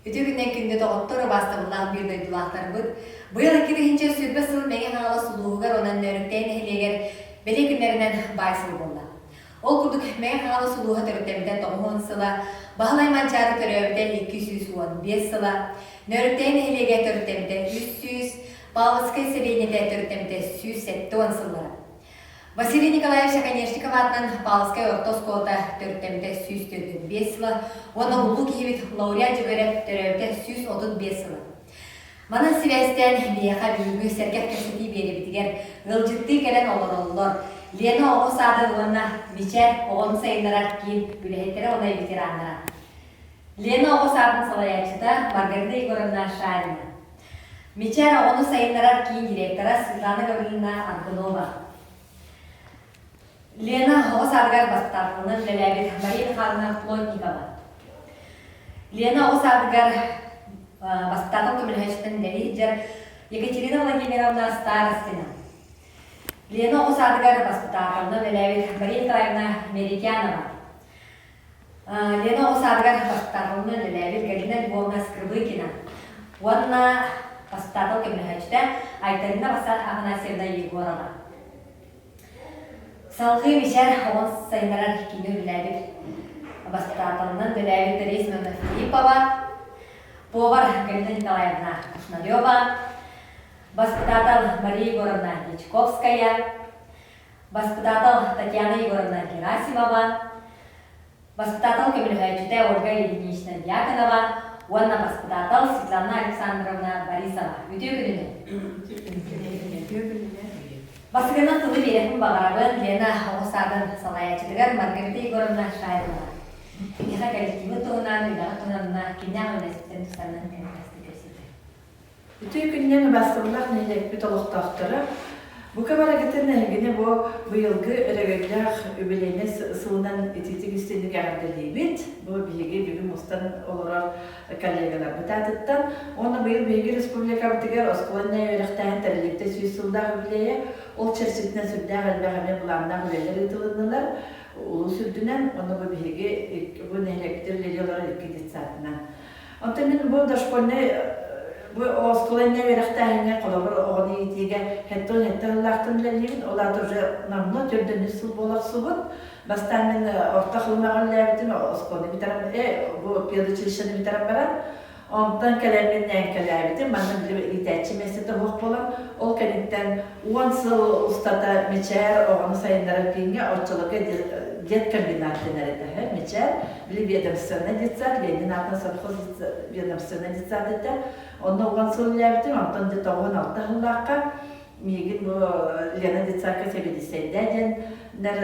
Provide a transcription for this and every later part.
Үтүө күннэн күндү доҕоттор, убаастабыллаах биир дойдулаахтарбыт. Быйыл 2020 сыл Мэҥэ Хаҥалас улууһугар уонна Нөөрүктээн нэһилиэгэр бэлиэ күннэринэн баай сыл буолла. Ол курдук Мэҥэ Хаҥалас улууһа төрүттэммитэ 90 сыла, Баһылай Манчаары төрөөбүтэ 215 сыла, Нөөрүктээн нэһилиэгэ төрүттэммитэ 300, Павловскай сэлиэнньэтэ төрүттэммитэ 170 сыллара. Василий Николаевич Оконешников аатынан Павловскай орто оскуолата төрүттэммитэ 145 сыла уонна улуу киһибит Лауреат Дьөгүөрэп төрөөбүтэ 135 сыла. Манан сибээстээн биһиэхэ бүгүҥҥү сэргэх кэпсэтии биэрэбитигэр ыалдьыттыы кэлэн олороллор Лена оҕо саадын уонна Мичээр оҕону сайыннарар киин үлэһиттэрэ уонна ветераннара. Лена оҕо саадын салайааччыта Маргарита Егоровна Шарина. Мичээр оҕону сайыннарар киин директора Светлана Гаврильевна Аргунова. Лена оҕо саадыгар бастаахтанан үлэлээбит Мария Михайловна Плотникова. Лена оҕо саадыгар бастаатал көмөлөһөөччүтэн үлэлии сылдьар Екатерина Владимировна Старостина. Лена оҕо саадыгар бастаахтанан үлэлээбит Мария Николаевна Меритянова. Лена оҕо саадыгар бастааталынан үлэлээбит Галина Львовна Скрыбыкина уонна бастаатал көмөлөһөөччүтэ Айталина Афанасьевна Егорова. Салгыы Мичээр оҕо сайыннарар киинэ үлэлээбит бастааталынан үлэлээбит Дария Семеновна Филиппова, повар Галина Николаевна Кушнарева, баспытаатал Мария Егоровна Дьячковская, Баспытаатал Татьяна Егоровна Герасимова, баспытаатал көмөлөһөөччүтэ Ольга Ильинична Дьяконова уонна баспытаатал Светлана Александровна Борисова. Үтүө күнүнэн! Үтүө күнүнэн! Бастакынан тылы биэрэхпин баҕарабын Лена оҕо саадын салайааччытыгар Маргарита Егоровна Шаеваҕа. Киниэхэ коллективын туһунан, үлэҕит туһунан кимнээх үлэситтэн тустарынан кэпсэтэ кэпсэтэ. Үтүө күнүнэн убаастабыллаах нэһилиэкпит олохтоохторо! Бука барыгытын эһигини бу быйылгы өрөгөйдөөх үбүлүөйнэй сылынан итиитик истиҥник эҕэрдэлиибит. Бу биһиги бүгүн мустан олорор коллегаларбыт аатыттан. Уонна быйыл биһиги республикабытыгар оскуола үөрэхтээһин тэриллибитэ 100 сыллаах үбүлүөйэ. Ол чэрчитинэн сүрдээх элбэх эмиэ былааннаах үлэлэр ыытылыннылар улуус үрдүнэн. Уонна бу биһиги бу нэһилиэкпитигэр үлэлии олорор икки детсадынан. Онтон мин бу дошкольнай бу оскуола иннэ үөрэхтээһиҥҥэ холобур оҕону иитиигэ хэттон-хэттэ сыллаахтан үлэлиибин. Ол аата уже намно төрдөнүс сыл буола охсубут. Бастаан мин орто Халымаҕа үлэлээбитим, оскуоланы бүтэрэн, бу педучилищены бүтэрэн баран, онтон кэлэн мин нээҥкэлээбитим. Манна били иитээччи миэстэтэ суох буолан, ол кэнниттэн 10 сыл устата Мичээр оҕону сайыннарар кииҥҥэ оччолорго деткомбинат дэнэр этэ, Мичээр. Били ведомственнай детсад, Ленин аатынан совхоз ведомственнай детсад этэ. Онно 10 сыл үлэлээбитим, онтон где-то 16 сыллаахха миигин бу Лена детсадка сэбиэдиссэйдээ диэннэр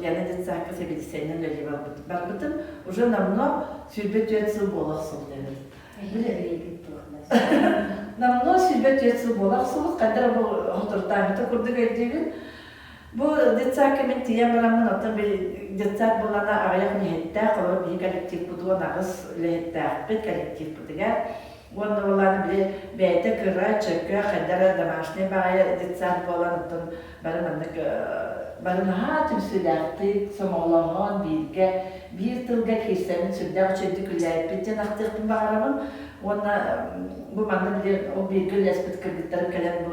Лена детсадка сэбиэдиссэйинэн үлэлии барбытым. Уже давно 24 сыл буола охсубут эбит. Давно 24 сыл буола охсубут, хайдах бу соторутааҥҥыта курдук өйдүүбүн. Бу детсадка мин тиийэн бараммын, оттон детсад буолана аҕыйах үлэһиттээх, олор биһи коллективпыт 18 үлэһиттээхпит коллективпытыгар. Уонна буоллаҕына били бэйэтэ кыра, чөкө, хайдах эрэ домашний баҕайы детсад буолан, оттон бары маннык бары наһаа түмсүүлээхтик, сомоҕолоһон бииргэ биир тылга киирсэммит сүрдээх үчүгэйдик үлэлээбиппит диэн ахтыахпын баҕарабын. Уонна бу манна били ол бииргэ үлэлэспит кыргыттарым кэлэн бу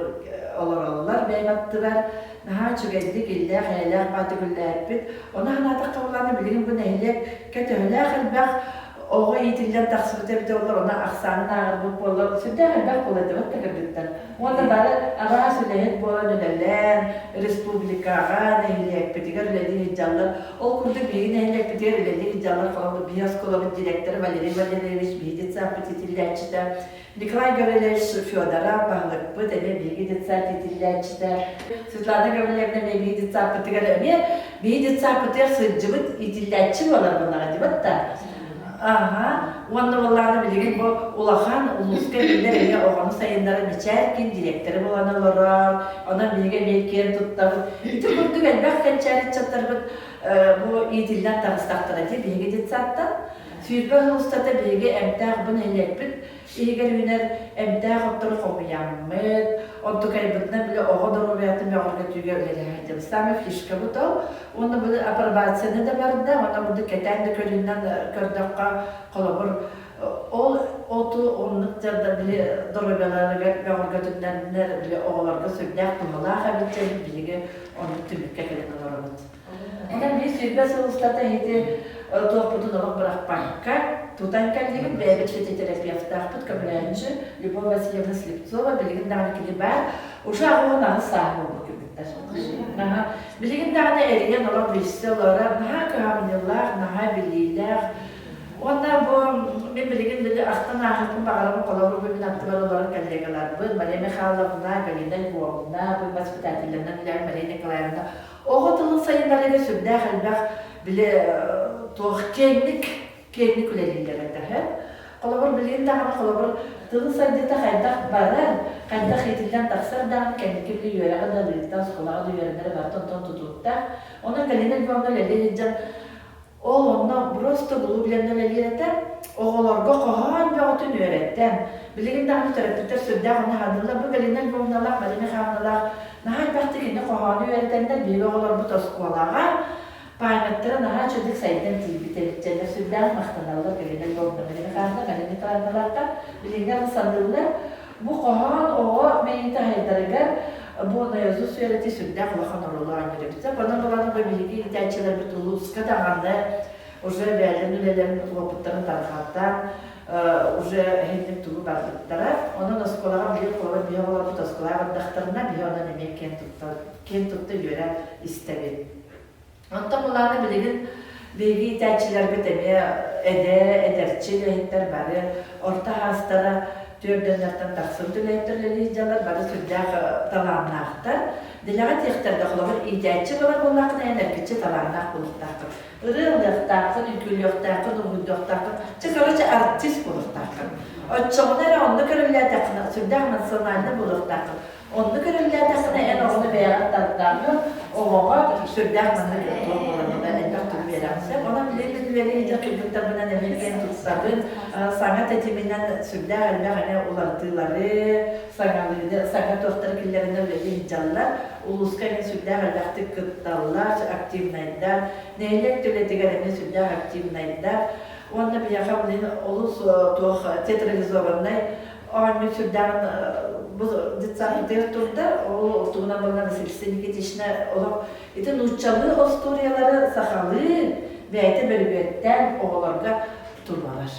олороллор бэйэм аттыбар. Наһаа үчүгэйдик, иллээх-эйэлээх баатык үлэлээбиппит. Ону санаатахха буоллаҕына билигин бу нэһилиэккэ төһөлөөх элбэх оҕо иитиллэн тахсыбыта эбитэ буоллар, ону ахсаанын ааҕарбыт буоллар, сүрдээх элбэх буолуо этэ да кыргыттар. Уонна бары араас үлэһит буолан үлэлээн, республикаҕа, нэһилиэкпитигэр үлэлии сылдьаллар. Ол курдук биһиги нэһилиэкпитигэр үлэлии сылдьаллар холобур биһи оскуолабыт директора Валерий Валерьевич биһи детсадпыт иитиллээччитэ, Николай Гаврильевич Федоров баһылыкпыт эмиэ биһиги детсад иитиллээччитэ, Светлана Гаврильевна эмиэ биһиги детсадпытыгар эмиэ биһиги детсадпытыгар сылдьыбыт иитиллээччи буолар буоллаҕа дибат да. Аха, уонна буоллаҕына билигин бу улахан улууска биллэр эмиэ оҕону сайыннарар Мичээр киин дириэктэрэ буолан олорор, онон биһиги эмиэ киэн туттабыт. Ити курдук элбэх кэнчээри ыччаттарбыт бу иитиллэн таҕыстахтара дии биһиги детсадтан. 20 сыл устата биһиги эмтээх бу нэһилиэкпит иһигэр үүнэр эмтээх оттору хомуйаммыт, онтукайбытынан били оҕо доруобуйатын бөҕөргөтүүгэ үлэлэһэ Самый фишкабыт ол. Уонна бу апробацияны да барда, уонна бу кэтээн да көрүүнэн көрдөххө, холобур, ол от били доруобуйаларыгар бөҕөргөтүннэрнэр били оҕолорго сүрдээх туһалаах эбит диэн биһиги оннук түмүккэ кэлэн олоробут. Онон биир 20 сыл устата ити туохпутун олох бырахпакка тутан кэллибит. Бэйэбит фитотерапевтаахпыт көмөлөөччү Любовь Васильевна Слепцова билигин даҕаны кини баар. Уже 88 сааһа буолбут кыргыттар. Билигин даҕаны эрийэн олох билсэ олорор, наһаа кыһамньылаах, наһаа билиилээх. Уонна бу мин билигин били ахтан ааһыахпын баҕарабын, холобур, бу мин аттыбар олорор коллегаларбын Мария Михайловна, Галина Львовна, бу воспитателлэринэн үлэлээн Мария Николаевна оҕо тылын сайыннарыыга сүрдээх элбэх били туох киэҥник киэҥник үлэлииллэр этэ. Холобур, билигин даҕаны холобур тылын сайдыыта хайдах барар, хайдах иитиллэн тахсар даҕаны кэнники били үөрэҕи да ылыыта, оскуолаҕа да үөрэнэрэ барыта онтон тутулуктаах. Онон Галина Львовна үлэлии сылдьан ол онно просто углубленно үлэлиир этэ. Оҕолорго хоһоон бөҕөтүн үөрэттэн. Билигин даҕаны төрөппүттэр сүрдээх ону саныыллар. Бу Галина Львовналаах, Марина Михайловналаах наһаа элбэхтик инни хоһоону үөрэтэннэр биһиги оҕолорбут оскуолаҕа памяттара наһаа үчүгдүк сайдан тиийбит эбит дьэннэр сүрдээх махтаналлар Галина Львовна Марина Михайловна, Галина Николаевналаахха. Билиҥҥи саныыллар. Бу хоһоон оҕо мэйиитэ сайдарыгар бу наизусть үөрэтии сүрдээх улахан оруолу оонньуур эбит. Онон ылан бу биһиги иитээччилэрбит улууска даҕаны уже бэйэлэрин үлэлэрин уопуттарын тарҕатан уже иһинник тугу барбыттара. Онон оскуолаҕа биир холобур биһи оҕолорбут оскуолаҕа бардахтарына биһи онон эмиэ киэн тутта киэн тутта үөрэ истэбит. Онтон былаана билигин биһиги иитээччилэрбит эмиэ эдэр, эдэрчи үлэһиттэр бары орто саастара түөрдөннөртөн тахсыбыт үлэһиттэр үлэлии сылдьаллар, бары сүрдээх талааннаахтар. Дэлэҕэ диэхтэргэ холобур иитээччи буолар буоллаххына эн эргиччи талааннаах буолуохтааххын. Ырыа ыллыахтааххын, үҥкүүлүөхтээххин, уһуйдуохтааххын, чэ короче артист буолуохтааххын. Оччоҕуна эрэ онно көрүллээтэххинэ сүрдээх национальнай буолуохтааххын. Оннук эрэллээтэххинэ эн оҕону бэйэҕэр тардааҥҥын, оҕоҕо сүрдээх маннык туох буоларына элбэх тугу биэрэҕин сөп. Онон билигин үлэлии сылдьар кыргыттарбынан эмиэ киэн туттабын. Саҥа тэтиминэн сүрдээх элбэх эмиэ уларытыылары, саҥалыыны, саҥа туохтары киллэринэ үлэлии сылдьаллар. Улууска эмиэ сүрдээх элбэхтик кытталлар, активнайдар. Нэһилиэк үлэтигэр эмиэ сүрдээх активнайдар. Уонна биһиэхэ билигин олус туох театрализованнай Оонньуу сүрдээҕин бу детсадтыгар турда, ол туһунан буолла Василиса Никитична олох ити нууччалыы остуоруйалары сахалыы бэйэтэ бөрүбүөттээн оҕолорго туруорар.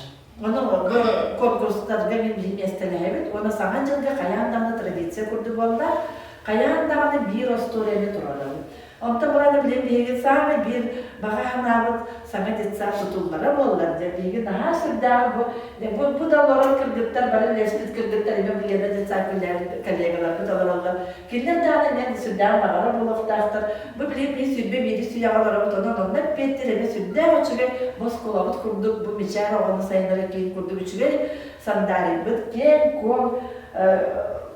Ону бу конкурстарга мин биһи миэстэлэһэбит уонна Саҥа дьылга хайаан даҕаны традиция курдук буолла, хайаан даҕаны биир остуоруйаны туруорабыт. Онтон баран билигин биһиги саамай биир баҕа санаабыт саҥа детсад тутуллара буоллар дьэ биһиги наһаа сүрдээх бу бу, бу да олорор кыргыттар бары үлэспит кыргыттар эмиэ бу Лена детсад коллегаларбыт олороллор. Кинилэр даҕаны эмиэ сүрдээх баҕара буолуохтаахтар. Бу билигин биир 21 үйэҕэ олоробут онон онно эппиэттир эмиэ сүрдээх үчүгэй бу оскуолабыт курдук бу мичээр оҕону сайыннарар киин курдук үчүгэй сандаарыйбыт киэҥ-куоҥ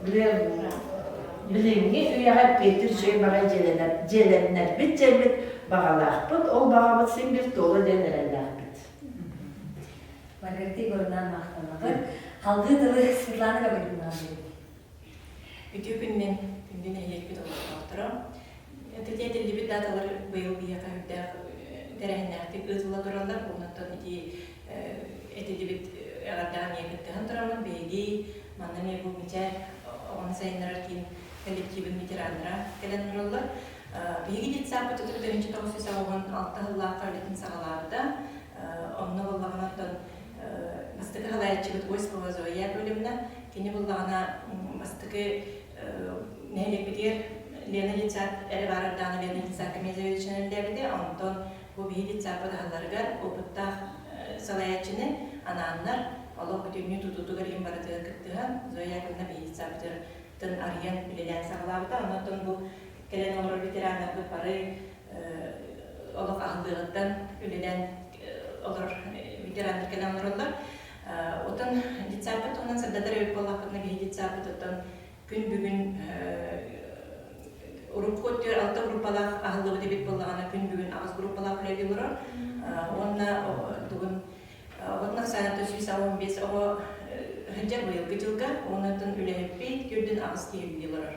били Билиҥҥи үйэҕэ эппиэттиир үчүгэй баҕайы дьиэлэнэр, дьиэлэннэрбит дьиэммит баҕалаахпыт, ол баҕабыт син биир туола диэн эрэллээхпит. Маргарита Егоровна махтанабын. Халгыы тылы Светлана Гаврильевнаҕа биэрэбин. Үтүө күнүнэн күндү нэһилиэкпит олохтоохторо. Ити этиллибит даталар быйыл биһиэхэ үрдээх тэрээһиннээхтик ыытылла тураллар. Онтон ити этиллибит эҕэрдэҕэ эмиэ кыттыһан тураммын биһиги манна эмиэ бу Мичээр оҕону сайыннарар киин коллективын ветераннара кэлэн тураллар. Биһиги детсадпыт 1996 сыллаахха үлэтин саҕалаабыта. Онно буоллаҕына оттон бастакы салайааччыбыт Осипова Зоя Яковлевна, кини буллаҕына бастакы нэһилиэкпитигэр Лена детсад эрэ баарардаана Лена детсад комедия үлэлээбитэ. Онтон Бу биһиги детсадпыт аһалларыгар опыттаах салайааччыны анааннар, олох бүтүннүү тутуутугар иһин барытыгар кыттыһан, Зоя Яковлевна биһиги детсадпытын арыйан үлэлээн саҕалаабыта. Онон бу кэлэн олорор ветераннарбыт бары олох аһыллыаҕыттан үлэлээн олорор ветераннар кэлэн олороллор. Оттон детсадпыт туһунан сырдатар эбит буоллахпытына, биһиги детсадпыт оттон Күн бүгүн урукку өттүгэр алта группалаах аһыллыбыт эбит буоллаҕына, күн бүгүн аҕыс группалаах үлэлии олорор. Уонна тугун оҕотун ахсаана 185 оҕо сылдьар быйылгы дьылга, уонна үлэһиппит үрдүн аҕыс киһи үлэлии олорор.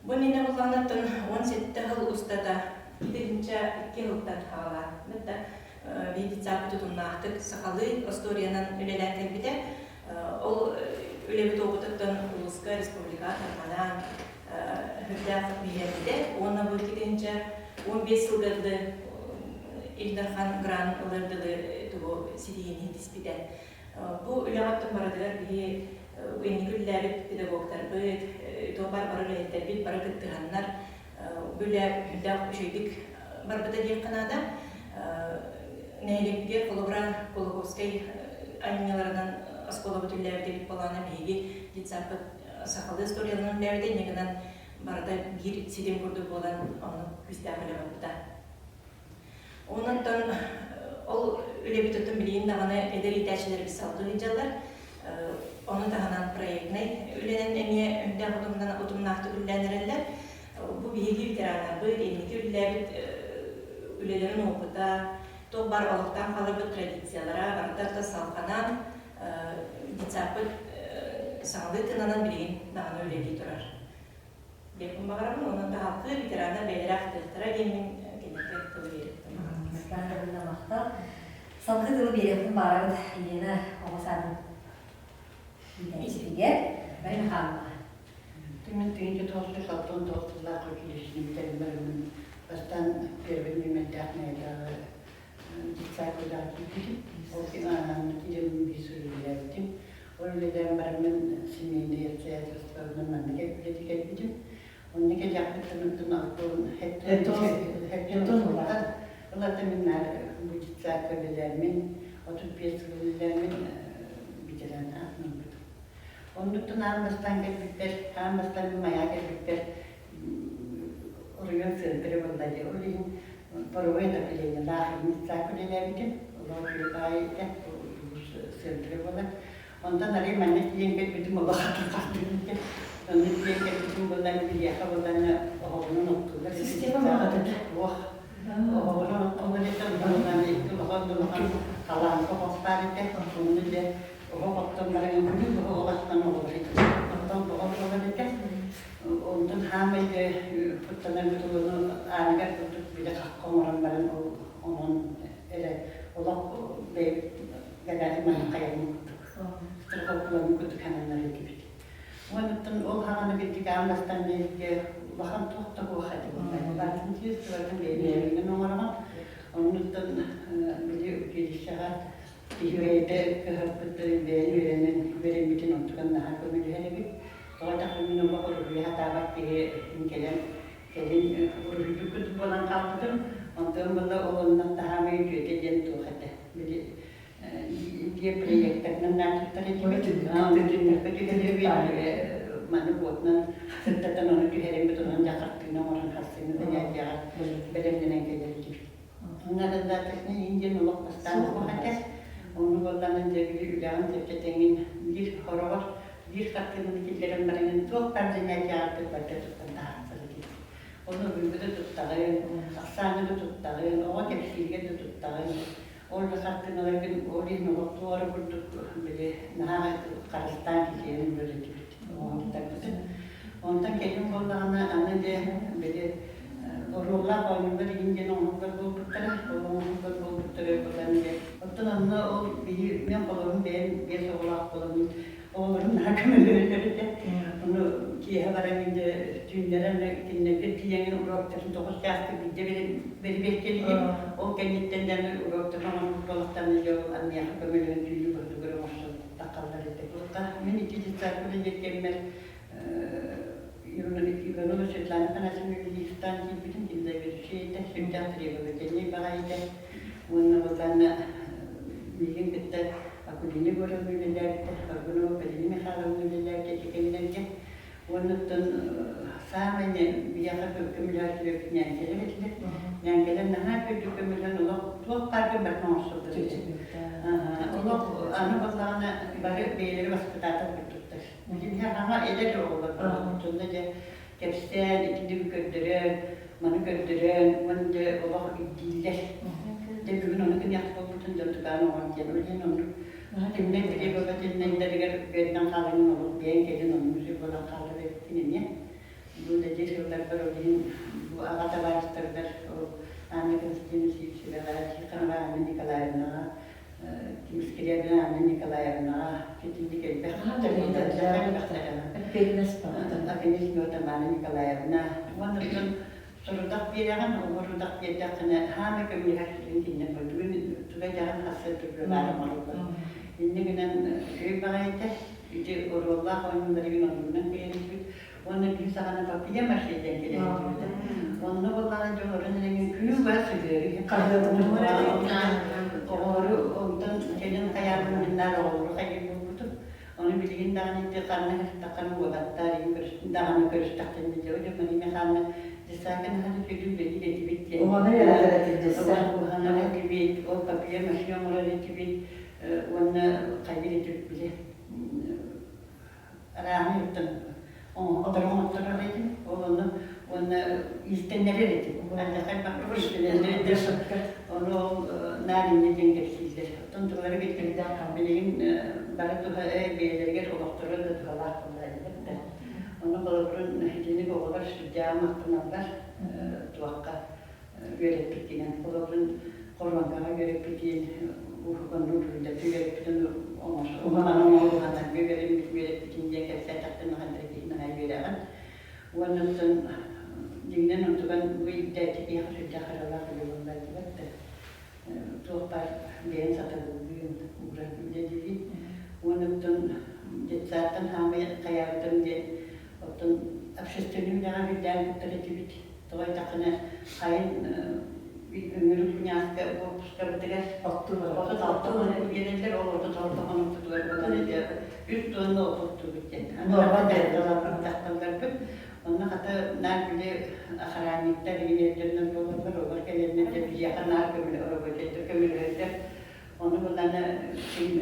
Бу иннинэ буоллаҕына, 17 сыл устата 2002 сылтан саҕалаан, биһиги детсадпыт утумнаахтык сахалыы остуоруйанан үлэлээн кэлбитэ. Ол үлэбит опытыттан улууска, республикаҕа тарҕанан үрдээх биһирэбитэ уонна бу 2015 сылга дылы Ил Дархан грант ылар дылы тугу ситиһиини ситиспитэ. Бу үлэҕэ барытыгар биһи инники үлэлээбит педагогтарбыт, туох баар бары үлэһиттэрбит бары кыттыһаннар бу үлэ үрдээх үчүгэйдик барбыта диэххэ наада. Нэһилиэкпитигэр холобура Кулаковскай айымньыларынан оскуолабыт үлэлээбит эбит буоллаҕына биһиги детсадпыт сахалыы историяларын үлэлээбитэ инньэ гынан барыта биир ситим курдук буолан оннук күүстээх үлэ барбыта. Онон ол үлэбит оттон билигин даҕаны эдэр иитээччилэрбит салгыы сылдьаллар. Ону таһынан проектнай үлэнэн эмиэ үрдээх утумнаахтык үлэлээн эрэллэр. Бу биһиги ветераннарбыт инники үлэлээбит үлэлэрин опыта, туох баар олохтоох хааларбыт традициялара барыта салҕанан детсадпыт саҥалыы тыынанан билигин даҕаны үлэлии турар. Диэхпин баҕарабын, онон таһалкы ветераннар бэйэлэрэ ахтыахтара диэммин кинилэргэ тылы биэриэхпин баҕарабын. Светлана махтал. Салгыы тылы биэриэхпин баҕарабын Елена оҕо саадын иитээччитигэр Мария Михайловна. Мин 1969 сыллаах училищены бүтэрэн бараммын бастаан первый нүөмэрдээх Майатааҕы детсад үлэҕэ киирбитим. Ол киһи киирэммин биир сыл үлэлээбитим. Ол үлэлээн бараммын семейнэй обстоятельстволарынан манна үлэтэ кэлбитим. Онно кэлиэхпиттэн оттон алтон хэттэн ылата мин наар бу детсадка үлэлээммин 35 сыл үлэлээммин ветеран аатын ылбытым. Оннуттан аан бастаан кэлбиппэр, аан бастаан мин Майаа кэлбиппэр оройуон центре буолла дии. Ол иһин паровой отоплениелаах детсадка үлэлээбитим. Олох үчүгэй этэ, улуус центре буолар. Онтон арай манна тиийэн кэлбитим олох хатырҕастыыбын. Онно тиийэн кэлбитим буоллар, биһиэхэ буоллаҕына оһоҕунан оттуллар. Система баҕатыта. Уох. Оһоҕунан оттуллар этэ, онон икки улахан улахан халааҥка оһох баар этэ. Онно дьэ оһох оттон баран күнү быһа оһох астан оҕолор оттон оһох буолар этэ. Онтон хаамай дьэ куттанар бутулуну ааныгар курдук били хахха оҥорон баран ол онон эрэ олох бэйэбит Гагарин маннык курдук страховкаларын курдук хананнар этибит. Уонуттан ол хаҕаны бирдик аан бастаан биэргэ улахан туох да суох этэ барытын чувствоватын бэйэбинэн оҥороҕун. Оннуттан били училищеҕа киһи бэйэтэ кыһаппыт бэйэн үөрэнэн үөрэммитин онтукан наһаа көмөлөһөр эбит. Тоҕо этэх мин олох уруһуйа сатаабат киһи кэлэн кэлин уруһуйдуккут буолан хаалбытым. Онтон буолла ол оннун таһаамай үтүөтэ диэн туох этэ. Били дьиэ проекторынан наадыттар этибит. Түннүккэ түһэрибит, маны уотунан сырдатан ону түһэриммит, онон дьэ хартыына оҥорон харсыҥҥы занятиеҕа бэлэмнэнэн кэлэр этибит. Нарадаточный индиан олох бастаан суох этэ. Ону буоллаҕына дьэ били үлэҕин чэпчэтэҥҥин биир хороҕор биир хартыынаны киллэрэн бараҥын туох баар занятиеҕа барыта туттан таһаарсар этибит. Ону бүгүҥҥү да туттаҕын, ахсааҥҥа да туттаҕын, оҕо кэпсииргэ да туттаҕын. Ол да хартыыналаргын ол иһин олохтуу эрэ курдук били наһаа харыстаан кисиэрин үлэлэтибит оҥоһуктарбытын. Онтон кэлин буоллаҕына аны дьэ били оруоллаах оонньуулар игин диэн оҥоһуктар буолбуттара. Ол оҥоһуктар буолбуттара буолан дьэ оттон онно ол биһи мен холорум бэйэм биэс оҕолоох буоламмын оҕолорум наһаа көмөлөһөллөр этэ. Ону киэһэ баран дьэ түүннэрэ кинилэргэ тиийэҥин уроктарын 9 чааска биирдэ бэрибиэркэлиир. Ол кэнниттэн даҕаны уроктарын оҥорбут буоллахтарына дьэ ол миэхэ көмөлөһөн түүнү быһытыгар оҥорсон таххаллар этэ. Мин ити детсадка үлэлиир кэммэр Иванова Светлана Афанасьевна Ильиничтаан киирбитим, кини заведующай этэ, сүрдээх требовательнай баҕайы этэ. Уонна былаанна миигин кытта Акулина Егоровна үлэлээбитэ, Аргунова Полина Михайловна үлэлээбитэ ити кэмнэргэ. Уонна саамай биһиэхэ көмөлөһөөччүлэрбит ньээҥкэлэр этилэр. Ньээҥкэлэр наһаа күндү көмөлөһөн олох туох бааргын барытын оҥорсоллор этэ. Олох аны буоллаҕына бары бэйэлэрэ баспытаатал курдуктар. Биһиэхэ хаҥа эдэр оҕолор онно дьэ кэпсээн, итини көрдөрөн, маны көрдөрөн, уонна дьэ олох ирдииллэр. Дьэ бүгүн ону гыныах буолбутун дьон тутаан оҥор диэн. Ол иһин оннук Тимнэй требовательнайдарыгар үөрэнэн хаалаҥын олох бэйэҥ кэлин оннук сүр буолан хаалар эбиккин эмиэ. Бу үлэлиир сылларбар ол иһин бу аҕа табаарыстарбар ол Анна Константиновна Сивцеваҕа, Тихонова Анна Николаевнаҕа Скрябина Анна Николаевнаҕа итинник элбэх Афанасьева Тамара Николаевна уонна оттон сорудах биэрэҕин, сорудах биэрдэххинэ хаама көмүлэһэр сүрүн кинилэр бүгүн туга дьаҕын хасса түргүлаары оҥороллор. Инньэ гынан үчүгэй баҕайыта ити оруоллаах оонньууларыгын оннунан кэйэрбит уонна биир саҕана папье маше диэн кэлээччибит. Онно буоллаҕына дьон орон эрэҥин күнү быһа сыһыары оҕолору онтон кэлин хайаабын миннаар оҕолору хайыы буолбутум. Ону билигин даҕаны ити ханна сырыттаххына уолаттар даҕаны көрүстэхтэринэ дьэ дьэ Мария Михайловна десака наһаа үчүгэй үлэлиир этибит диэн. Уһанар эрэ этилдьэссе. Уһанар этибит, ол папье маше оҥорор этибит уонна хайыыр этибит били арааһын ыттан оторон отторор этим ол ону уонна иистэннэрэр этим алдьархай иистэннэрэр ону ол наар инньэ диэн кэпсииллэр оттон тыллары билигин бары туһа бэйэлэригэр олохторо да туһалаах буолла да ону холобурун итинник оҕолор сүрдээҕин махтаналлар туохха үөрэппитинэн холобурун хоруоҥкаҕа үөрэппитин онну уруһуйдатыы үөрэппитин оҥоһан оҥоһуһанарга үөрэппитин диэн кэпсээтэхтэн наһаа киһи наһаа үөрэҕин уонна оттон дьиҥинэн онтуган бу иитээччи киһиэхэ сүрдээх харалаах үлэ буоллаатыбат да туох баар бэйэн сатабыллыын ууран үлэлиигин уонна оттон детсадтан хаамай хайаабытым диэн оттон общественнай үлэҕэ үрдээн кыттар этибит. Тоҕо диэтэххинэ, хайын өҥүрүк куньааска уоппускабытыгар 36 хонук биэрэллэр, ол 36 хонукпутугар отон этэ үс туонна отуттубут диэн. Аны дьахталларбыт онно хата наар били охранниктар инженердэр буолаллар, олор кэлэннэр дьэ биһиэхэ наар көмөлө рабочайдар көмөлөһөллөр. Ону булана ким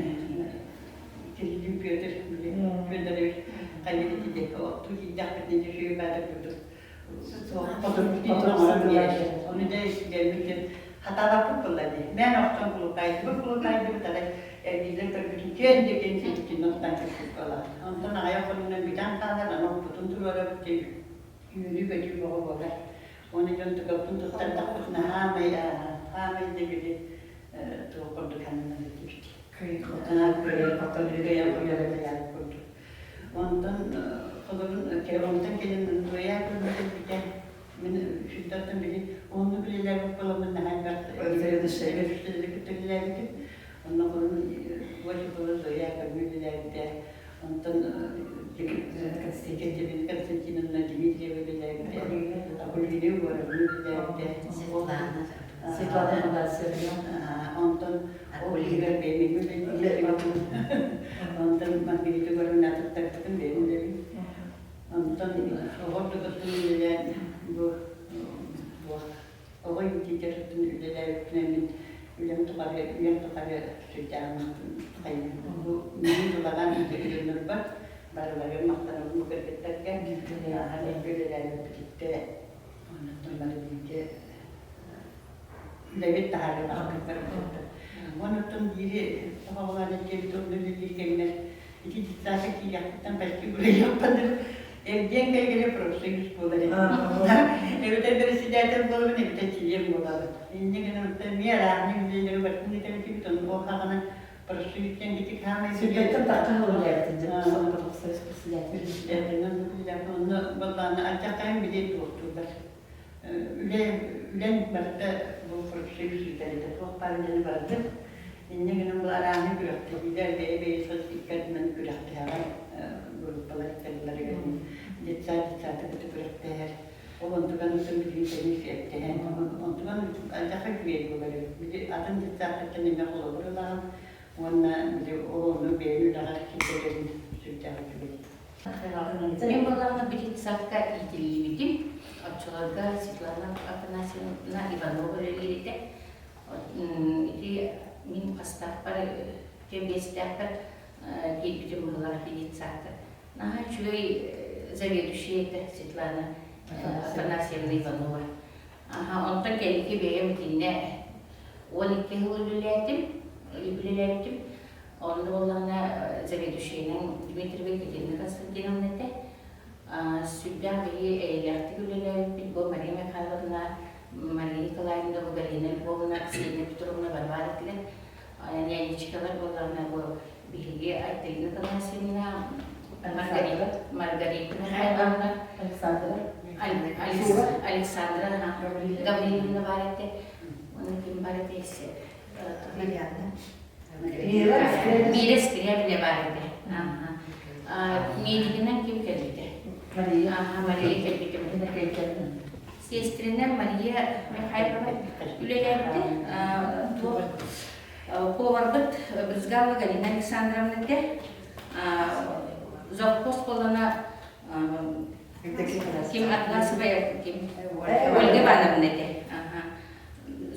Кириллин Петр били Федорович хайа ити оттуу киирдэхпитинэ дьэ баатыр курдук Ону дьэ истигэрбит хатаабаппыт буолла дии. Мээн охтон кулукаайдыбыт кулукаайдыбыт арай эргиллэн көрбүтүм күөн диэкин сиэккин оттон кэппит буола. Онтон аҕыйах хонугунан бүтэн хаалар, аны оппутун туруорабыт диэн үөрүү-көтүү бөҕө буолар. Уонна дьон тыгаппын туттардахпытына хаамай хаамай да били туох курдук сананар этибит. Кыайан курдук. Онтон холобун онтон кэлин Туойа көрбүтэ мин үчүттэртэн били уһуннук үлэлээбит буоламмын наһаа элбэх кытта үлэлээбитим. Онно холобун Осипова Зоя көрмө үлэлээбитэ. Онтон Екатерина Константиновна Дмитриева үлэлээбитэ. Акулина Егоровна үлэлээбитэ. Светлана Афанасьевна. Онтон ол иһигэр бэйэм Онтон Маргарита Егоровна атыттарбытын бэйэм үлэбин. Онтон оҕо ордугуттан үлэлээн бу оҕо иитиитин үлэлээбиппинэн мин үлэм тухары үйэм тухары сүрдээҕин махтанабын. Бу мин тулаҕан дьоннорбор барыларыгар махтанабын бу кыргыттарга элбэ үлэлээбиппититтэ оннуттан бары бииргэ үлэбит таһаарыылаахтык барбыта. Онуттан биири сахалаан этиэбит онно үлэлиир кэммэр ити детсадка киириэхпиттэн почти уларыйыахпын эрдиэн кэлгэнэ профсоюз буолар этим. Эбэтэр председатель буолабын, эбэтэр чилиэн буолабын. Инньэ гынан эмиэ арааһынай үлэлэри барытын ыытар этибит, ону ол хаҕана профсоюз диэн битик хаамай Сүргэттэн тахха үлэлээбитин дьэ профсоюз председатель. Председателинэн үлэлээбит. Онно баллааны алдьархайын билиэн туохтууллар. Үлэ үлэн барыта бу профсоюз ыытар этэ. Туох баар үлэни барытын. Инньэ гынан бу арааһынай күрэхтэһиилэр бэйэ-бэйэ икки күрэхтэһэҕэ группалар иккардыларыгар детсад детсады кытта күрэхтэһэр. Ол онтуган ытын билигин кэлин сүөптэһэн онтуган алдьархай үчүгэй буолар эбит. Били атын детсадтартан эмиэ холобур ылаҕын уонна били ол ону бэйэҥ үлэҕэр киллэрэрин сүрдээх үчүгэй. Мин буоллаҕына детсадка иитиллибитим. Оччолорго Светлана Афанасьевна Иванова үлэлиир этэ. Ити мин хастаахпар, биэстээхпэр киирбитим быһыылаах детсадка. Наһаа үчүгэй заведующая этэ Светлана Афанасьевна Иванова. Аха, онтон кэнники бэйэм итиннэ 12 сыл үлэлээтим, үлэлээбитим. Онно буоллаҕына заведующайынан Дмитриева Екатерина Константиновна этэ. Сүрдээх биһиги эйэлээхтик үлэлээбиппит. Бу Мария Михайловна, Мария Николаевна, Галина Львовна, Ксения Петровна Варвара этилэр. Нянечкалар буоллаҕына бу биһиги Айталина Афанасьевна, Маргарита, Маргарита Михайловна, Александра, Александра Гаврильевна баар этэ. Уонна ким баар этэ Марианна. Мира Скрябина баар этэ. Медигинэн ким кэлбитэ? Мария. Мария кэлбитэ. Сестринэн Мария Михайлова үлэлээбитэ. Туох поварбыт Брызгалова Галина Александровна этэ. Завхоз буолана ким Атласова ким Ольга Ивановна этэ.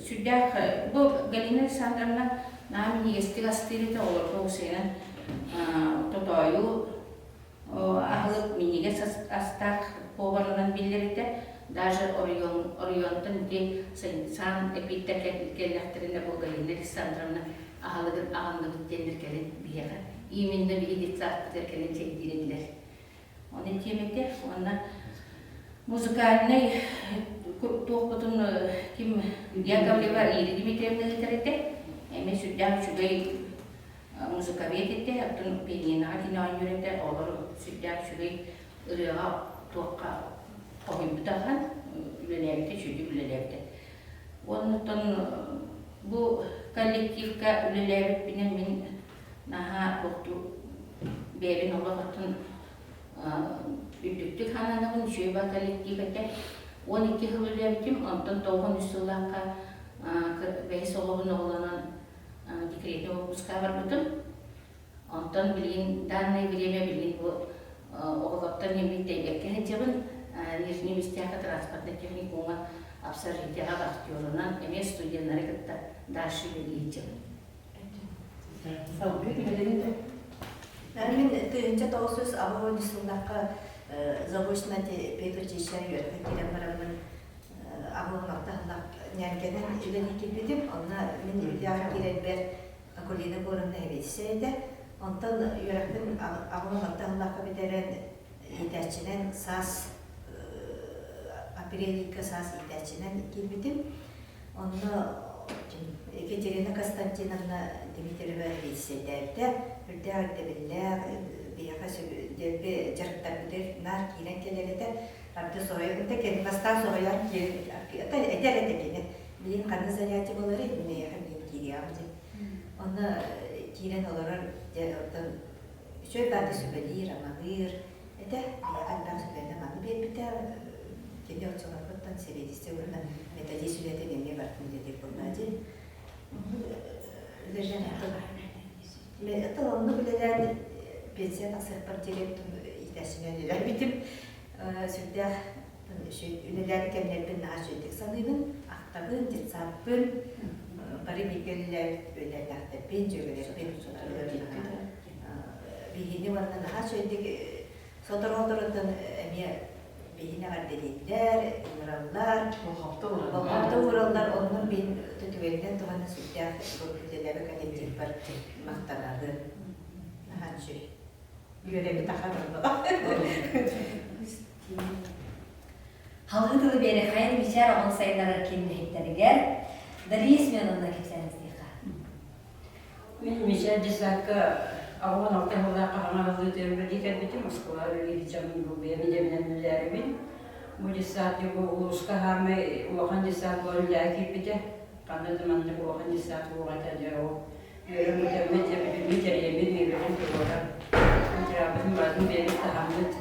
Сүрдээх бу Галина Александровна наһаа минньигэстик астыыр этэ, оҕолорго усуйан тотоойу аһылык минньигэс астаах поварынан биллэр этэ. Даже оройуон оройуонтан ити сан эпииттэр кэллэхтэринэ бу Галина Александровна аһылыгын аҕынныбыт диэннэр кэлин биһиэхэ именно биһи детсадпытыгар кэлин чэйдиир этилэр. Оны этиэм этэ уонна музыкальнай туохпутун ким Яковлева Ира Дмитриевна ыытар этэ. Эмиэ сүрдээх үчүгэй музыковед этэ, оттон пианиноҕа кини оонньуур этэ, олор сүрдээх үчүгэй ырыаҕа туохха хоһуйбута ахан үлэлээбитэ, үчүгэйдик үлэлээбитэ. Оннуттан бу коллективка үлэлээбиппинэн мин наһаа туохтуу бэйэбин олох оттон үрдүктүк сананабын, үчүгэй ба коллектив этэ. 12 сыл үлэлээбитим, онтон 93 сыллаахха бэһис оҕобун оҕолонон декретнэй отпуска барбытым. Онтон билигин данное время билигин бу оҕолортон эмиэ тэйбэккэ сылдьабын. Нижний Мистяка транспортнай техникумҥа общежитиеҕа вахтерунан эмиэ студеннары кытта дальше үлэлии сылдьабын. Салгыы кимэлэрин Мин 1983 сыллаахха заочно педучилище үөрэххэ киирэн бараммын аҕылыммакта ньээҥкэнэн үлэлии киирбитим. Онно мин үлэҕэ киирэрбэр Акулина Егоровна сэбиэдиссэй этэ. Онтон үөрэхпин аҕылыммакта сыллаахха бүтэрэн иитээччинэн саас апрель ыйга саас иитээччинэн киирбитим. Онно Екатерина Константиновна Дмитриева сэбиэдиссэйдээбитэ. Үрдээх ирдэбиллээх, биһиэхэ дэлби дьарыктарбытыгар наар киирэн кэлэр этэ. Арда соһуйа этэ, кини бастаан соһуйан киирэн этэр этэ кини. Билигин ханна занятие буоларый, мин эйиэхэ билигин киириэҕим диэн. Онно киирэн олорор, дьэ, оттон үчүгэй баҕайы сүбэлиир, амалыыр этэ. Биһиэхэ элбэх сүбэни-аманы биэрбитэ. Кини оччолоргуттан сэбиэдиссэй уонна методист үлэтин эмиэ барытын үлэлиир буоллаҕа дии. Үлэлээн оннук үлэлээн пенсия тахсыахпар диэри иитээччинэн үлэлээбитим. Сүрдээх үлэлээн кэмнэрбин наһаа үчүгэйдик саныыбын, ахтабын, детсадпын, бары бииргэ үлэлээбит үлэлээтэхтэрбин, дьүөгэлэрбин биһини уонна наһаа үчүгэйдик сотору-соторуттан эмиэ биһини эҕэрдэлииллэр, ыҥыраллар, болҕомто уураллар, онно мин түгэнинэн туһана сүрдээх үлэлээбит коллективпар махтанабын. Наһаа үчүгэй. Үөрэбит ахан Халгы тылы биэри хайын бичээр оҕон сайыннарар киин үлэһиттэригэр Дария Семеновна кэпсээн истиэхэ. Мин Мичээр детсадка 86 сыллаахха хаҥа аһыллыытыгар үлэлии кэлбитим, Москваҕа үлэлии сылдьаммын бу бэйэм идэбинэн үлэлээбиппин. Бу детсад бу улууска саамай улахан детсад буолан үлэҕэ киирбитэ. Ханна да маннык улахан детсад суох этэ, дьэ ол үөрэммит, эбитиммит, тэрийэммит, миэбэлин туруоран, материалбытын барытын бэйэбит таһаммыт,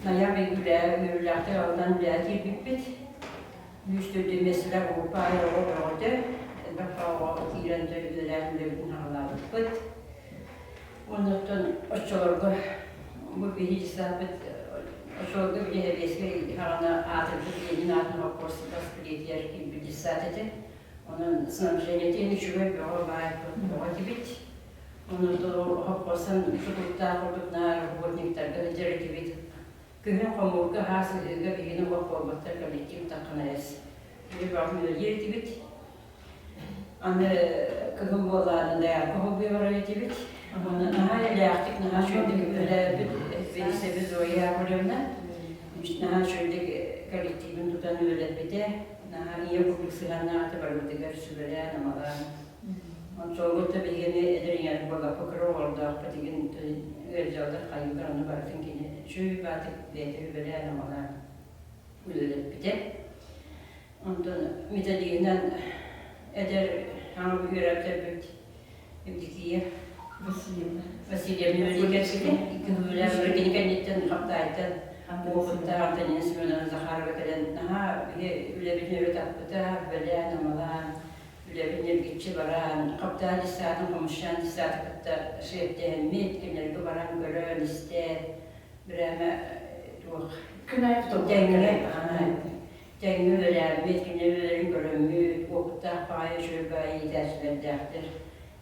ноябрь үлэ үөрүүлээхтик алынан үлэҕэ киирбиппит. Үс төрдү миэстэлээх группа аайы оҕо бөҕөтө, элбэх оҕо киирэн үлэлээн үлэбитин саҕалаабыппыт. Оннуттан оччолорго бу биһиги дьыссааппыт оччолорго били сэбиэскэй саҕана аатырбыт Ленин аатын холкуос бас билиэтигэр киирбит дьыссаат этэ. Онон снабжениетин үчүгэй бөҕө баай бөҕө этибит. Онон холкуостан тутулуктаах курдук наар работниктарга сылдьар этибит. Күһүн хомуурга хаас ыһыыга биһигини олох буолбаттар коллектив таххана эс. Били бөҕө үлэлиир этибит. Аны кыһын буоллаҕына доярка холбуйа барар этибит. Онон наһаа элээхтик, наһаа үчүгэйдик үлэлээбит Фелисеви Зоя Яковлевна. Наһаа үчүгэйдик коллективин тутан үлэлэппитэ. Наһаа ийэ курдук сыһыаннаах этэ барыбытыгар сүбэлээн-амалаан. Ончолгут да биһигини эдэр ийэлэр буоллахпыт кыра оҕолордоохпут игин ыалдьаллар хайыылар ону барытын кини үчүгэй баатык бэйэтэ үбэлээн-амалаан үлэлэппитэ. Онтон методиһынан эдэр саҥа үөрэхтэрбит Евдокия Васильевна. Васильевна үлэлиир Икки кини кэнниттэн Хаптаайтан уопуттаах Антонина Семеновна Захарова кэлэн наһаа биһи үлэбитин өрө таппыта, бэлээн-амалаан, үлэбин эргиччи баран, Хаптаа десятын, Хомусчаан десяты кытта шефтэһэммит, кинилэргэ баран көрөн, истэн, бирээмэ туох Күн аайы тэҥҥэ тэҥҥэ үлэлээбит, кини үлэлэрин көрөммүт, уопуттаах баҕайы үчүгэй баҕайы иитээччилэрдээхтэр.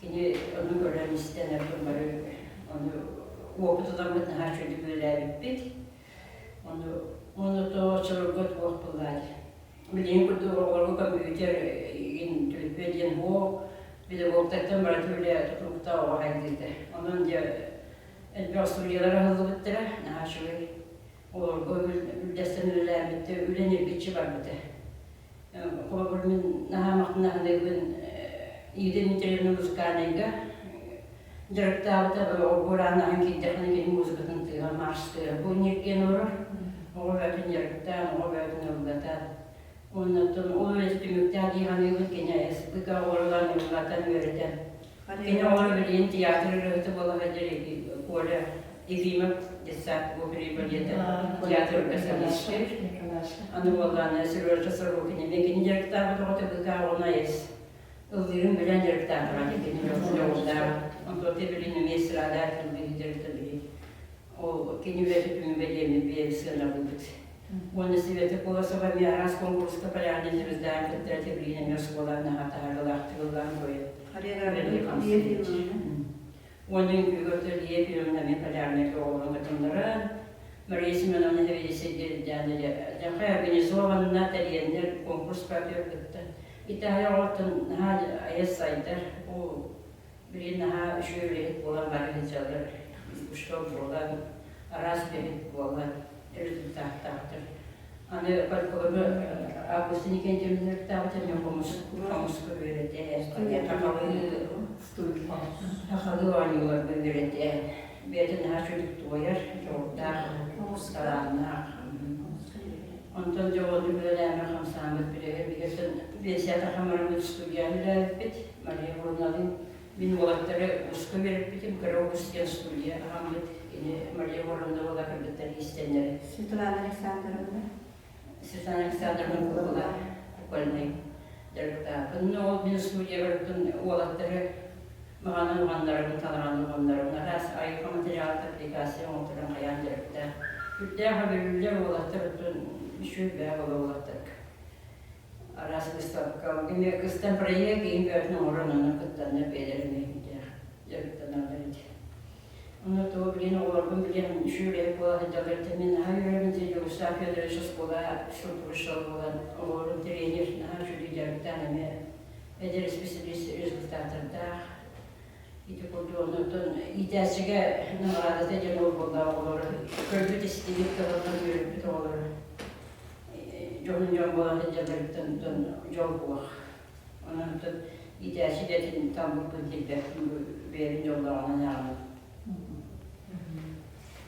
Кини ону көрөн истэн атын бары ону уопут ыламмыт наһаа үчүгэйдик үлэлээбиппит. Ону ону то оччолорго туох буоллаай. Билигин курдук оҕолорго компьютер игин төлөпүөн диэн суох, педагогтартан барыта үлэ тутулуктаах оҕо хайдыыта. Онон дьэ элбэх студиялар аһыллыбыттара, наһаа үчүгэй. Олорго үллэстэн үлэлээбиттэ, үлэ ньиргиччи барбыта. Холобур, мин наһаа махтанаһыныгын Ида Дмитриевна музыкальнайга дьарыктаабыта, буораан аһан киирдэххинэ кини музыкатын тыаһа, марш тыаһа бу ньиргиэн олорор. Оҕо бөҕөтүн дьарыктаан, оҕо бөҕөтүн ыллатан. Оннуттан ол үлэти түмүктээх дии саныыбын, кини СПК оҕолорун ыллатан үөрэтэн. Кини оҕолор билигин театр ырыаһыта буола сылдьар Коля Ефимов детсад оперы балета театрга солистыыр. Аны буоллаҕына Сережа Сорокин эмиэ кини дьарыктаабыт оҕото быыкаа оҕону айыс ыллыырын билэн дьарыктаатаҕа дии кини дьоҕурдаах. Онтон билин эмиэ эстрада ыллыыр дьарыкта били. Ол кини үлэтэ түмүгэ диэммит бэйэбит сыаналыыбыт. Уонна Света Колосова эмиэ араас конкурска полярный звезда кыттара билигин эмиэ оскуолаҕа наһаа таһаарыылаахтык ыллаан туойар. Уонна үҥкүүгэ өттө Лия Ефимовна эмиэ полярнайга оҕолорун кытыннаран, Мария Семеновна сэбиэдиссэйдиир дьахай организованно тэрийэннэр конкурс партия кытта. Италия оҕоттон наһаа айас сайдар, ол билигин наһаа үчүгэй үлэһит буолан бары сылдьаллар, учуутал буолан, араас үлэһит буолан результаттаахтар. Аны фольклору Августа Никентьевна эмиэ хомус хомуска үөрэтэ, сахалыы сахалыы оонньууларга үөрэтэ. Бэйэтэ наһаа үчүгэй туойар, дьоҕурдаах, талааннаах. Онтон дьэ ону үлэлээмэ хамсааммыт билигин биһиги биэсээтэ хамараммыт студияны үлэлээбиппит. Мария Егоровналыын мин уолаттары ууска үөрэппитим, кыра уус диэн студия аһаммыт. Кини Мария Егоровна буола кыргыттар иистэннэрэ. Светлана Александровна. Светлана Александровна кукула кукольнай дьарыктаахпын. Ну, ол мин студиябар уолаттары маҕанан уҕаннарабын, талаҕан уҕаннарабын. Араас айылҕа материалта аппликация оҥотторон хайаан дьарыктаах. Үрдээх өбүллэр уолаттар оттон үчүгэй бээ буола уолаттарга. Араас выставка, эмиэ кыстан проект иһин бөҕөтүн оҥорон онон кыттаннар бэйэлэрин үрдээх дьарыктаналлар ити. Онно тугу билин оҕолорбун билэн үчүгэй буола сылдьаллар мин наһаа үөрэбин дии Дьулустаах Федорович оскуола физкультура буолан оҕолорун тренер наһаа үчүгэй дьарыктаан эмиэ эдэр специалист результаттардаах ити курдук оннуттан иитээччигэ наҕараадата диэн ол буолла оҕолору көрбүт истибит кыһаллан үөрэппит оҕолору дьоһун дьон буолан сылдьалларыттан дьол буолуох Онон иитээччи идэтин талбыппын тиийбэппин бэйэбин дьоллооҕунан ааҕабын.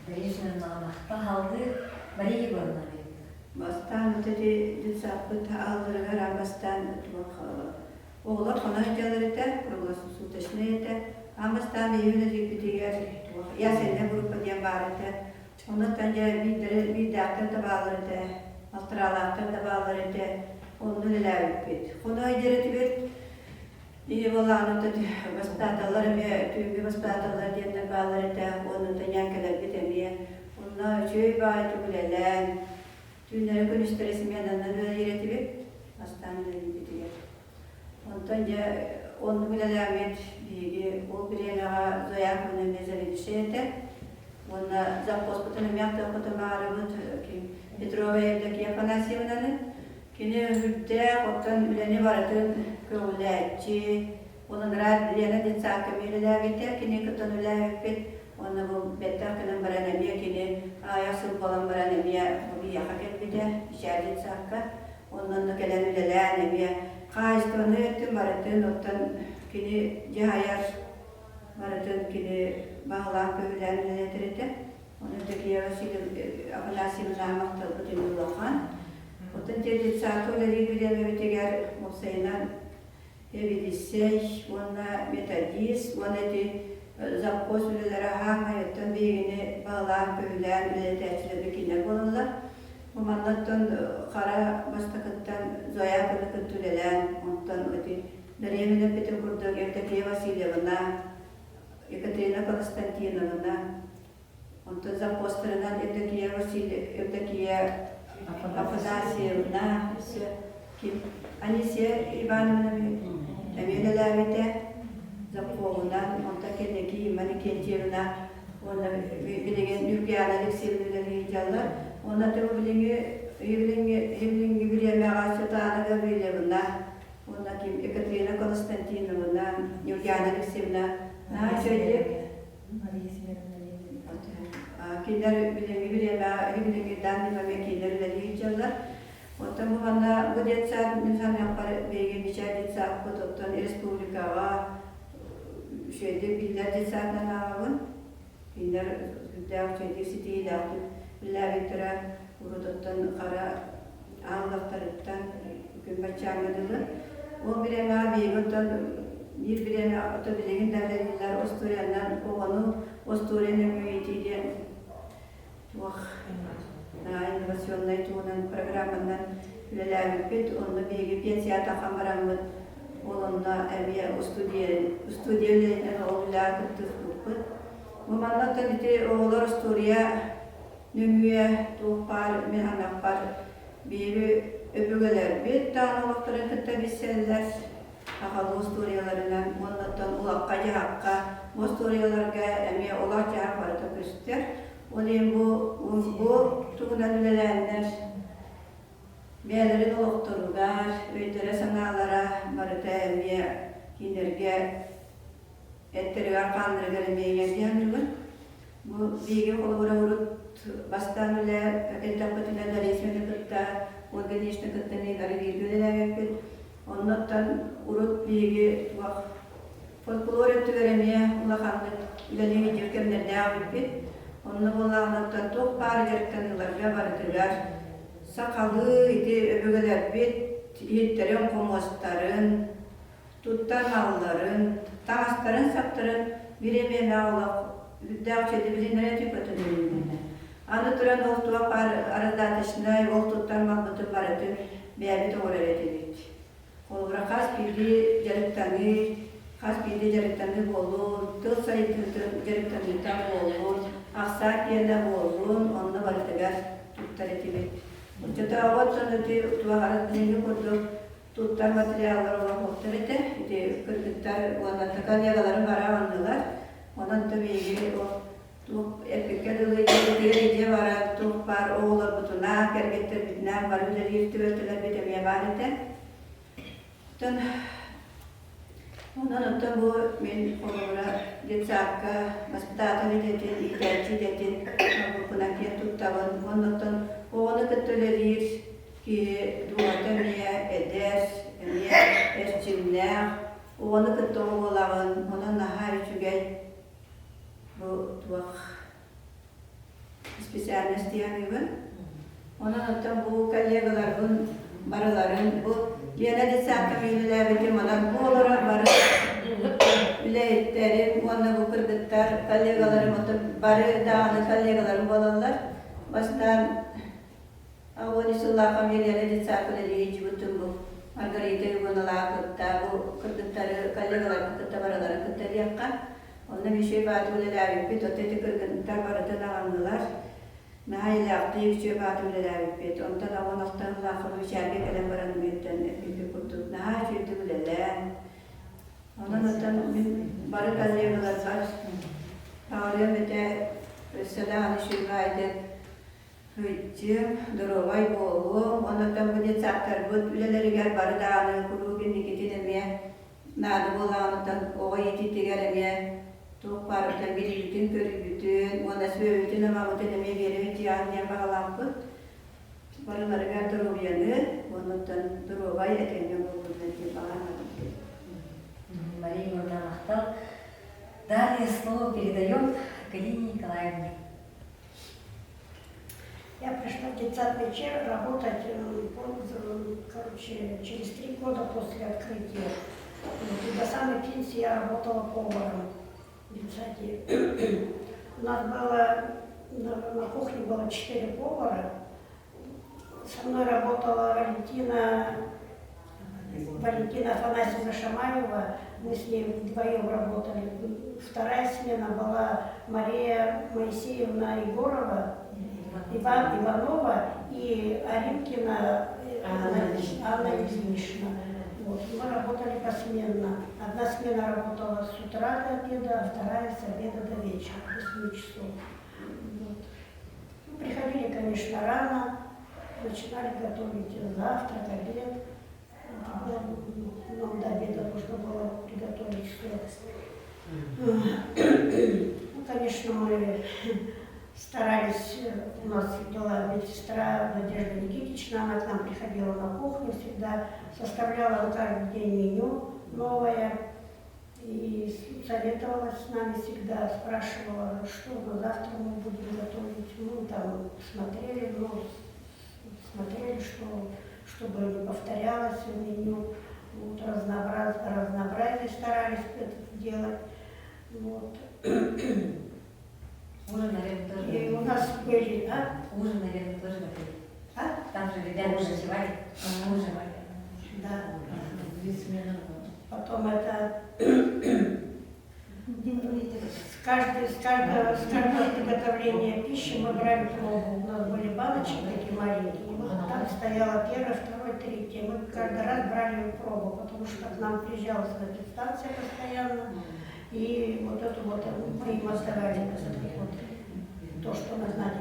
Мария Семеновна Пахалгы Мария Егоровна Бастаан вот эти детсадпыт аалларыгар аан бастаан туох оҕолор хоно сылдьаллар этэ, круглосуточнай этэ. Аан бастаан иһин этиппитигэр туох ясельная группа диэн баар этэ. Оннуттан дьэ биирдэрэ биирдээхтэр да бааллар этэ, алтыраалаахтар да бааллар этэ. Онно үлэлээбиппит. Хоной диэрэтибит Ийэ буоллаҕына бастааталлар эмиэ түүҥҥү бастааталлар диэннэр бааллар этэ. Оннуттан ньээҥкэлэрбит эмиэ. Онно үчүгэй баҕайытык үлэлээн, түүннэри күнүстэри сменанан үлэлиир этибит. Бастаан үлэлиирбитигэр. Онтон дьэ оннук үлэлээммит биһиги ол бириэмэҕэ Зоя Акимовна эмиэ заведующай этэ. Уонна завхозпутун эмиэ ахтыахпытын баҕарабыт Петрова Евдокия Афанасьевнаны. Кини үрдээх, оттон үлэни барытын көҕүлээччи, онон Лена детсадка эмиэ үлэлээбитэ, кини кыттан үлэлээбиппит. Уонна бу бэттэх гынан баран эмиэ кини аҕыйах сыл буолан баран эмиэ бу биһиэхэ кэлбитэ, Ичээ детсадка. Онно онно кэлэн үлэлээн эмиэ хаһаайыстыбаннай өттүн барытын оттон кини дьаһайар барытын кини баһылаан-көһүлээн үлэлэтэр этэ. Онон Евдокия Афанасьевна махталбыт улахан. Оттон детсадка үлэлиир бириэмэбитигэр уопсайынан эбидиссэй уонна методист уонна ити завхоз үлэлэрэ хаамай оттон биһигини баһылаан-көһүлээн үлэлэтээччилэрбит кинилэр буолаллар. Бу маннаттан хара бастакыттан Зоя кытта үлэлээн, онтон ити Дарья эппитин курдук Евдокия Васильевна, Екатерина Константиновна, онтон завхозтарынан Евдокия Васильевна, Евдокия Афанасьевна, ким Анисия Ивановна эмиэ үлэлээбитэ завхоһунан, онтон кэнники Имма Никентьевна уонна билигин Нюргиана Алексеевна үлэлии сылдьаллар. Уонна билиҥҥи билиҥҥи бириэмэҕэ Светлана Гаврильевна уонна ким Екатерина Константиновна, Нюргиана Алексеевна наһаа үчүгэйдик Мария Семеновна Ленина. Кинилэр билиҥҥи бириэмэҕэ билиҥҥи данный момент кинилэр үлэлии сылдьаллар. Оттон бу манна бу детсад мин саныахпар биһиги Мичээ детсадпыт оттон республикаҕа үчүгэйдик биллэр детсадынан ааҕабын. Кинилэр сүрдээх үчүгэйдик ситиһиилээхтик үлэлээбиттэрэ урут оттон хара ааллахтарыттан күн баччааҥҥа дылы. Ол бириэмэҕэ биһиги оттон биир бириэмэ ото билигин да үлэлииллэр остуоруйанан оҕону остуоруйа нөҥүө иитии диэн туох инновационнай туһунан программанан үлэлээбиппит. Онно биһиги пенсията бараммыт ол онно эмиэ студия студия үлэтинэн ол үлэҕэ кыттыспыппыт. Бу манна оттон ити оҕолор остуоруйа нөҥүө туох баар мин саныахпар биири өбүгэлэрбит даҕаны олохторун кытта билсэллэр сахалыы остуоруйаларынан уонна оттон улахха-дьаһахха бу остуоруйаларга эмиэ олох-дьаһах барыта көстөр. Ол иһин бу бу туһунан үлэлээннэр бэйэлэрин олохторугар өйдөрө-санаалара барыта эмиэ кинилэргэ эттэригэр-хааннарыгар эмиэ иҥэрдиһэн Бу биһиги холобура урут бастаан үлэ элбэхпитинэ Дарисманы кытта, Ольга Ильинична кытта эмиэ бары бииргэ үлэлээбиппит. Оннуттан урут биһиги туох фольклор өттүгэр эмиэ улаханнык үлэлии сылдьар кэмнэрдээх эбиппит. Онно буоллаҕына туох баар дьарыктаныыларга барытыгар сахалыы ити өбүгэлэрбит иһиттэрин-хомуостарын, туттар малларын, таҥастарын-саптарын бириэмийэлээх олох үрдээх чэдибилинэрэ түпөтүнүлүннэ. Аны туран ол туох баар раздаточнай, ол туттар малбытын барытын бэйэбит оҥорор этибит. Холобура, хас биирдии дьарыктаныы, хас биирдии дьарыктаныы буоллун, тыл сайдыытын дьарыктаныыта буоллун, ахсаан киэнэ буоллун, онно барытыгар туттар этибит. Оччотооҕу оттон ити туох арыт курдук туттар материаллар олохуохтар этэ. Ити кыргыттар уонна коллегаларым бара аннылар. Онон то биһиги туох эппиккэ дылы дьиэ дьиэ баран туох баар оҕолорбутунаан, кэргэттэрбитинээн бары үлэлиир түбэлтэлэрбит эмиэ баар этэ. Оттон онон оттон бу мин холобура детсадка воспитатель идэтин, иитээччи идэтин букунан киэн туттабын. Оннуттан оҕону кытта үлэлиир Киһи дууһата эмиэ эдэр, эмиэ эрчимнээх, оҕону кытта оҕолоҕун, онон наһаа үчүгэй бу туох специальность диэххин. Онон оттон бу коллегаларбын барыларын бу Лена детсадка үлэлээбитим, онон бу олорор бары үлэһиттэрим уонна бу кыргыттар коллегаларым оттон бары даҕаны коллегаларым буолаллар. Бастаан Уон сыллаах Елена детсадка үлэлии сылдьыбытым бу Маргарита Ивановналаах кытта бу кыргыттары коллегаларбын кытта барыларын кытта диэххэ. Онно үчүгэй бааты үлэлээбиппит, оттон ити кыргыттар барытын аҕыннылар. Наһаа илээхтии үчүгэй бааты үлэлээбиппит. Онтон аҕын охтон Мичээргэ кэлэн баран мүөттэн эппиппит курдук наһаа үчүгэйдик үлэлээн. Онон оттон мин бары коллегаларбар баҕарыам этэ өссө даҕаны үчүгэй баайдык Кырдьык, доруобай буолуом уонна оттон бу детсадтарбыт үлэлэригэр бары даҕаны куруук инникитин эмиэ наада буоллаҕыттан оҕо иитиитигэр эмиэ туох баарыттан билиибитин-көрүүбүтүн уонна сүбэбитин-амабытын эмиэ биэрэбит дьиэҕин диэн баҕалаахпыт. Барыларыгар доруобуйаны уонна оттон доруобай этэҥҥэ буоллуннар диэн баҕарабын. Мария Егоровна махтал. Далее слово передаем Галине Николаевне. Я пришла в детсад вечер работать, короче, через 3 года после открытия. Вот, и до самой пенсии я работала поваром в детсаде. У нас было, на кухне было четыре повара. Со мной работала Валентина Афанасьевна Шамаева, мы с ней вдвоем работали. Вторая смена была Мария Моисеевна Егорова, Иванова и Аринкина Анна Ильинична. Вот. Мы работали посменно. Одна смена работала с утра до обеда, а вторая с обеда до вечера, до 7 часов. Вот. Ну, приходили, конечно, рано, начинали готовить завтрак, обед. Нам до обеда нужно было приготовить все. Ну, конечно, мы старались, у нас была медсестра Надежда Никитична, она к нам приходила на кухню всегда, составляла каждый день меню новое и советовалась с нами всегда, спрашивала, что на завтра мы будем готовить. Мы там смотрели, ну, смотрели, что, чтобы не повторялось меню. Вот, разнообразие старались это делать. Вот. Ужин, наверное, тоже. И у нас были, а? Ужин, наверное, тоже готовили. А? Там же ребята ночевали. Ужин. Да. Потом это с каждого приготовления пищи мы брали пробу. У нас были баночки такие маленькие. И вот там стояло первое, второе, третье. Мы каждый раз брали пробу, потому что к нам приезжала санэпидстанция постоянно. И вот эту вот мы им отдавали вот, то, что мы знали.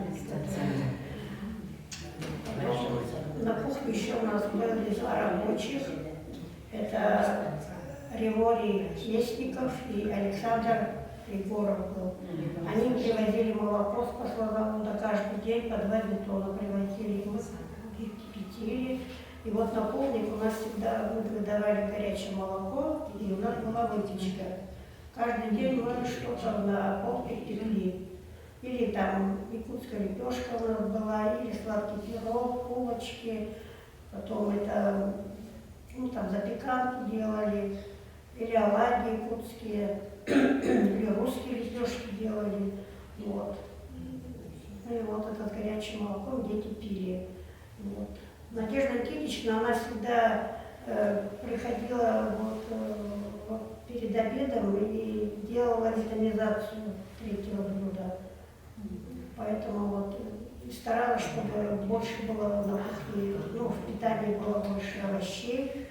На кухне еще у нас были два рабочих. Это Реворий Местников и Александр Егоров был. Они привозили молоко с маслозавода каждый день, по 2 бидона привозили. Мы их кипятили. И вот на полдник у нас всегда мы выдавали горячее молоко, и у нас была выпечка. Каждый день мы что-то на полдник пекли. Или там якутская лепешка у нас была, или сладкий пирог, булочки. Потом это, ну там запеканки делали, или оладьи якутские, или русские лепешки делали. Вот. Ну и вот этот горячим молоком дети пили. Вот. Надежда Никитична, она всегда приходила вот, вот перед обедом и делала витаминизацию третьего блюда. Поэтому вот и старалась, чтобы больше было на кухне, ну, в питании было больше овощей.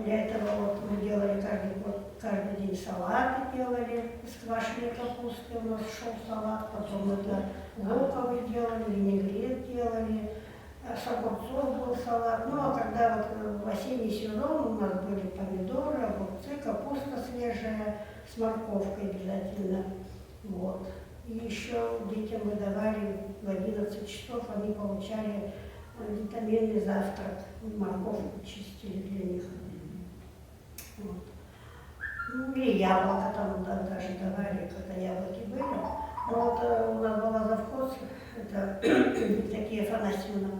Для этого вот мы делали каждый год, каждый день салаты делали из квашеной капусты. У нас шел салат, потом это луковый делали, винегрет делали, с огурцов был салат. Ну, а когда вот в осенний сезон у нас были помидоры, огурцы, капуста свежая с морковкой обязательно. Вот. И еще детям выдавали в 11 часов, они получали витаминный завтрак. Морковку чистили для них. Вот. Ну, или яблоко там, да, даже давали, когда яблоки были. Но вот у нас была завхоз, это Евдокия Афанасьевна,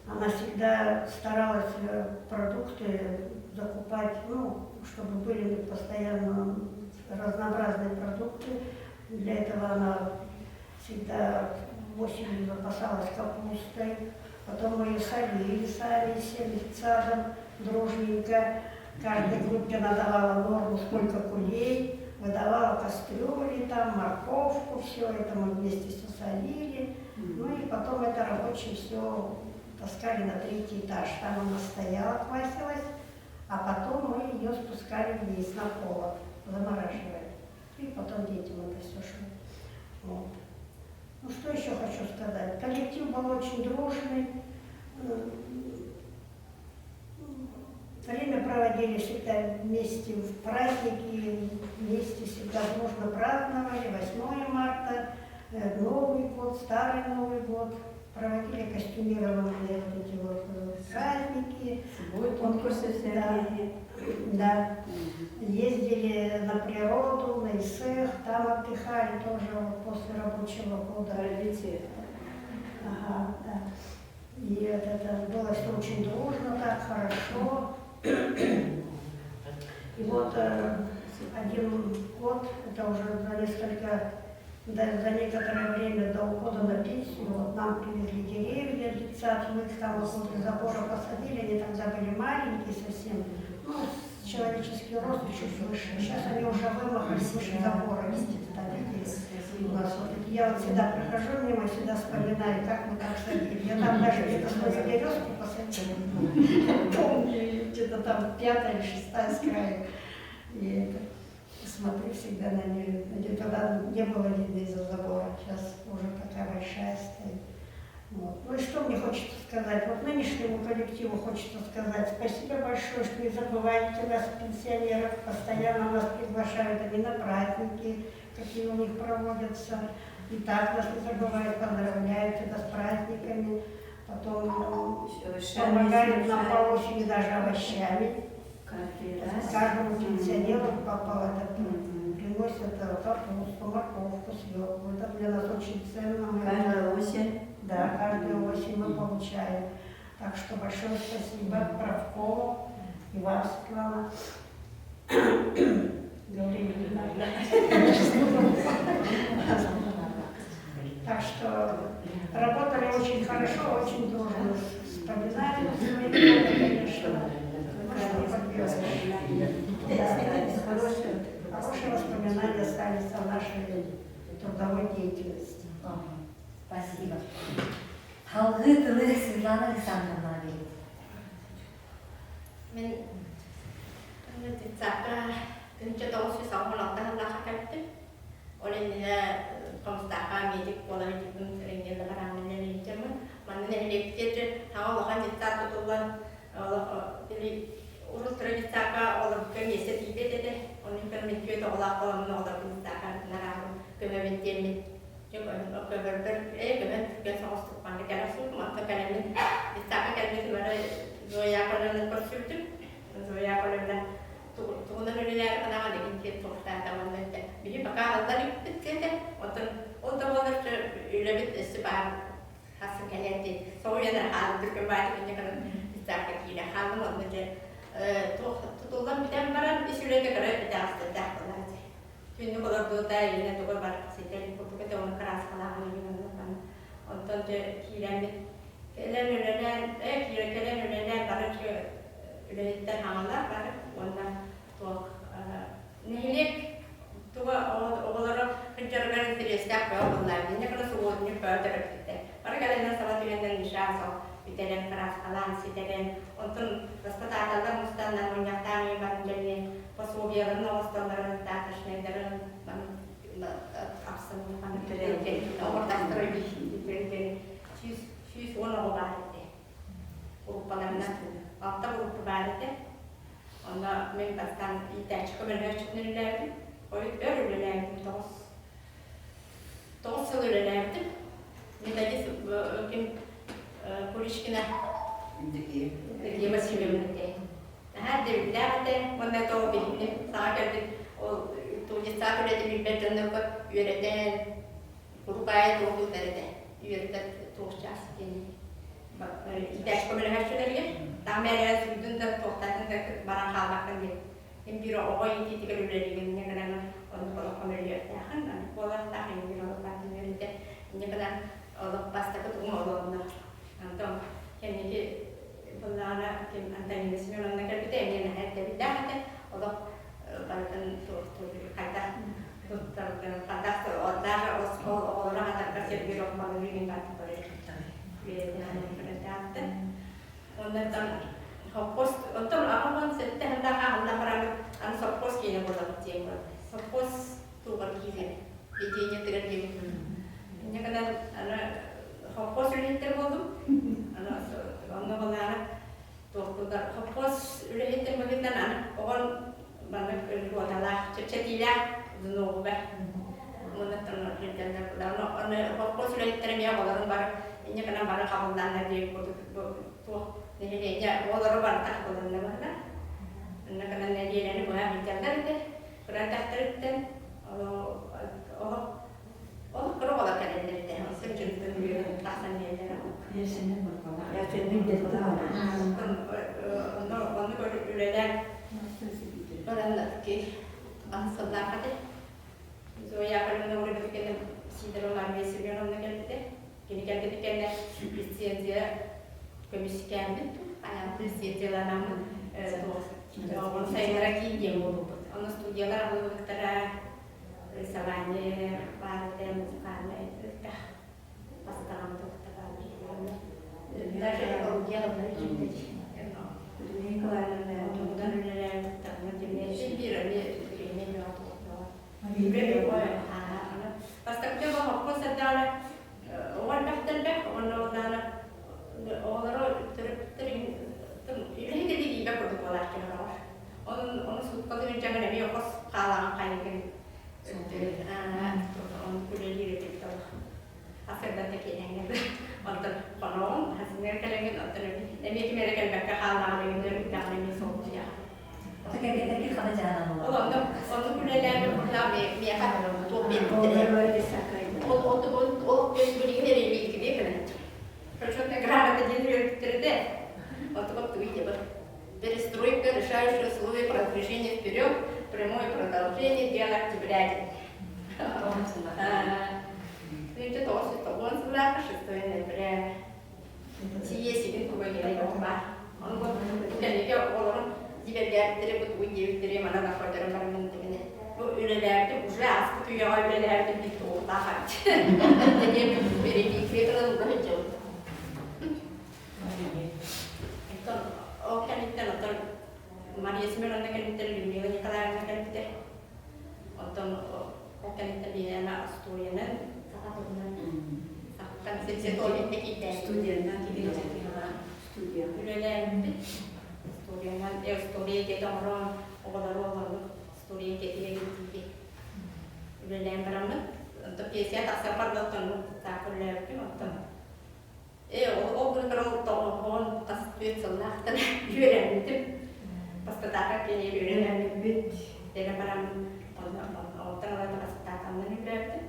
она всегда старалась продукты закупать, ну, чтобы были постоянно разнообразные продукты. Для этого она всегда осенью запасалась капустой, потом мы ее солили сами всем детсадом дружненько. Каждой группе она давала норму, сколько кулей, выдавала кастрюли, там, морковку, все это мы вместе все солили. Ну и потом это рабочие все таскали на третий этаж. Там она стояла, квасилась, а потом мы ее спускали вниз на холод, замораживали. И потом детям это все шло. Вот. Ну что еще хочу сказать? Коллектив был очень дружный. Время проводили всегда вместе в праздники, вместе всегда дружно праздновали 8 марта, Новый год, Старый Новый год. Проводили костюмированные вот эти вот праздники. Конкурсы Да, всякие. да. Ездили на природу, на Исых, там отдыхали тоже вот после рабочего года. Традиции. Ага, да. И это было все очень дружно, так хорошо. И вот один год, это уже за несколько, да, за некоторое время до ухода на пенсию, вот нам привезли деревья, детсад, мы их там вот возле забора посадили, они тогда были маленькие совсем, ну, с человеческий рост и чуть выше. Сейчас они уже вымахали выше забора, видите, там видели у нас вот такие. Я вот всегда прохожу мимо, всегда вспоминаю, как мы так садили. Я там даже где-то свою березку посадила. Помню, где-то там пятая или шестая с краю. И это, смотрю всегда на нее. Тогда не было видно из-за забора, сейчас уже такая большая стоит. Вот. Ну и что мне хочется сказать? Вот нынешнему коллективу хочется сказать спасибо большое, что не забываете нас, пенсионеров, постоянно нас приглашают они на праздники, какие у них проводятся. И так нас не забывают, поздравляют всегда с праздниками. Потом помогают нам по осени даже овощами. Каждый раз. Каждому пенсионеру попало это, приносят капусту, морковку, свеклу. Это для нас очень ценно. Мы это Каждую осень. Да, каждую осень мы получаем. Так что большое спасибо правкому и вам, Светлана. Говорили не надо. Так что работали очень хорошо, очень дружно. Вспоминали свои годы, конечно. Ну, что поделаешь. Да, Хорошие. хорошие воспоминания остались о нашей трудовой деятельности. Спасибо. Салгыы тылы Светлана Александровна биэрэбит. Мин детсадка 1996 сыллаахха кэлбитим. Ол иннинэ Хомустаахха медик буолан илдьибитим рентген аппарааммын илдьэммин. Манна нэһилиэкпитигэр саҥа улахан детсад тутуллан олох били урут турар детсадка олорбукка миэстэ тиийбэт этэ. Ону иһин мин түөрт оҕолоох буоламмын оҕолорбун детсадка нараабын көмөбүн диэммин көмөрбөр ээ көмөн түргэн соҕустук манна кэлэ охсубутум. Онтон кэлэммин детсадка кэлбитим эрэ Зоя Яковлевнаны көрсүбүтүм. Зоя Яковлевна тугунан үлэлээри ханаҕа дэгин диэн туохтаата уонна эттэ биһи пока аллар иликпит диэтэ оттон ол да буоллар үлэбит өссө баар хассын кэлиэн диэн соһуйан эрэ хаалым түргэн баайдык инньэ гынан детсадка киирэ хааллым онно дьэ туох тутуллан бүтэн баран ис үлэтэ кыра итэҕэстэрдээх буолааччы түннүк олордуута иинэ туга бар ситэр курдук этэ уонна кырааскалааҕын иһин оннук онтон дьэ киирэммит кэлэн үлэлээн ээ киирэ кэлэн үлэлээн бары үлэһиттэр хаҥалар бары уонна туох нэһилиэк туга оҕолоро кырдьарыгар интэриэстээх бөҕө буоллаҕа инньэ гына субуотунньук бөҕө төрөппүттэр бары кэлэннэр саба түһэннэр миша сол бүтэрэн кырааскалаан ситэрэн онтон воспитателлар мустаннар мунньахтаан ийэ баран дьэҥҥэ пособиеларын оҥостоллорун достаточнайдарын оҕурдахтара 110 оҕо баар этэ группаларынан алта группа баар этэ онно мин бастаан иитээччи көмөлөһөөччүтүнэн үлэлээбитим өр үлэлээбитим 9 сыл үлэлээбитим методист ким Куличкина Евдокия Васильевна этэ наһаа дэбиллээх этэ уонна то биһигини саҥа кэлбит ол детсад үлэтин билбэт дьоннорго үөрэтэн курупаайа туох ыытар этэ үөрэтэр туох чаас диэни иитээччи көмөлөһөөччүлэригэр таҥ мээрэ сүрдүн да туохтаатын да баран хаалбаккын диэн мин биир оҕо иитиитигэр үлэлиигин инньэ гынан оннук олох көмөлөһүөхтээхин оннук буолуохтаах инньэ гынан олох баатын үөрэтэ инньэ гынан олох бастакы тугум олуонна онтон кэнники буллаҕына ким Антонина Семеновна кэлбитэ эмиэ наһаа ирдэбиллээх этэ олох барытын хайдах туттаргын хайдах даже ол оҕолоро хатарга сиргир охмалыгын барыта көрөр Оннуттан совхоз оттон 87 сыллаах аһыллан бараммыт аны совхоз киинэ буолабыт диэн буолла. Совхоз тугар киирэн видениетыгар диэн. Инньэ гынан аны совхоз үлэһиттэр буоллум. Аны онно буоллаҕына туохтуулар совхоз үлэһиттэр быһыытынан аны оҕон маннык льготалаах чэпчэтиилээх звеногуга. Оннуттан аны совхоз үлэһиттэрэ эмиэ оҕолорун бары Инньэ гынан бары хабыллааннар диэн курдук бу туох нэһилиэнньэ оҕолоро барыта хабылланна быһыылаах. Онно гынан нэдиэлэни быһа сылдьаллар этэ. Кыра эрдэхтэриттэн олох олох кыра оҕолор кэлэллэр этэ. Онтон дьонтон үөрэн тахсан иһэллэр. Онно оннук үлэлээн баран аһыс сыллаах этэ. Зоя Яковлевна Урыбыт кэннэ Сидорова Мария Семеновна кэлбитэ. Кини кэлбитин кэннэ лицензия көмүскээммит, хайаан лицензияланаммыт оҕону сайыннара киин диэн буолбуппут. Онно студиялар аҕыллыбыттара, рисование баар этэ, музыкальнай элбэх бастаҕам туохта Даже экология Николаевна Бастакы хоппо сырдаана оҕо элбэхтэрбэх уонна оннаана оҕолоро төрөппүттэрин үлэһит илиибэ курдук буолааччылар оҕо. Onun onu сууккалыыр дьаҥын эмиэ хос хаалаҕын хайыгын onu үлэлиир этибит ол. Асырдата киэһэҥҥэ онтон хоноҕун хасыҥҥа кэлэҥҥин оттон эмиэ ким эрэ кэлбэккэ хааллаҕына эмиэ өлбүтэҕинэ эмиэ солбуйаҕын. Ото кэргэннэргит хана дьаһанан Ол онно оннук үлэлээбит буоллаах миэхэ туох биэрбиттэрэ. Ол ол ол билигин эрэлиикибиэ кэлэн. Почетная грамота диэн үөрбүттэрэ да. Оттон тугуй диэбит. Перестройка, решающие условия продвижения вперед, прямое продолжение дела октября. 1990 сыллаахха 6 ноября Сийиэ сибин туга кэлэн баар. Ону бу кэнники оҕолорум дьибэргээбиттэрэ бу тугуй диэбиттэрэ манан аххойдорон бараммын дэминэ. Бу үлэлээбитим уже ааспыт үйэҕэ үлэлээбитим бит тугуллаах эбит. Диэн перепикре гынан уга сылдьабын. Оттон ол кэнниттэн оттон Мария Семеновна кэлбиттэр, Людмила Николаевна кэлбитэ. Оттон ол кэнниттэн биһиэнэ остуоруйанан саха тылынан Студиянан студия. Үлэлээбиппит. Студиянан история кэтэ оҥорон оҕолору олорбут студия кэтигэ киирдии үлэлээн бараммыт. Онтон пенсия тахсарбар да оттон таах үлэлээбитим. Оттон Ээ, ол гынан баран тоҕоһон хас түөрт сыллаахтан үөрэммитим. Бастатаахха кини үөрэммиппит. Дэнэ баран оттон ылан бастатаахтанан үлэлээбитим.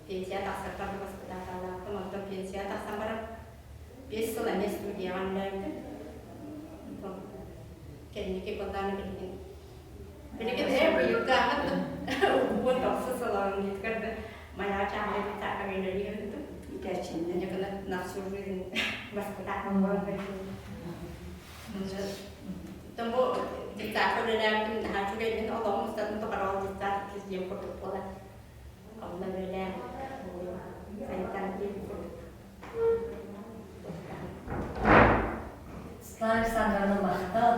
Пенсия тахсарбар да бастатаахтанааттым. Онтон пенсия тахсан баран 5 сыл эмиэ студияҕа үлэлээбитим. Онтон кэнники былаан билигин билигин ээ быйылгааҕын 19 сыл да Майаҕа чааһынай детсадка үлэлии сырыттым. Итээччиннэн. Дьэ на всю жизнь воспитатель буолан Оттон бу детсадка үлэлээбитим наһаа үчүгэйбин олоҕум устатын тухары ол детсад диэн курдук буолар. Онно үлэлээн сайдан диэн курдук. Светлана Александровна махтал.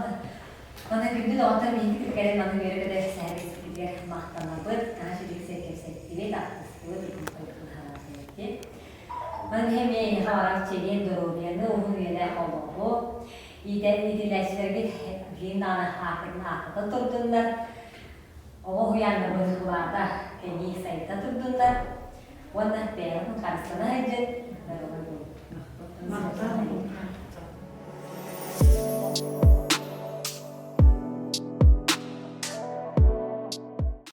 Маны күндү доҕоттор биһиги кэлэн маны үөрэ-көтө сэһэргэспитигэр махтанабыт. Наһаа үчүгэй кэпсэттибит, ахтыстыбыт, итин Маны биһи эмиэ эйиэхэ барар чэгиэн доруобуйаны, уһун үйэлээх олоҕу, иитэн иитиллээччилэргит билигин даҕаны ааккытын ааттата турдуннар, оҕо уһуйааннарбыт улаата, кэҥии сайда турдуннар уонна бэйэҕитин харыстана сылдьын, доруобай буолун. Махтал.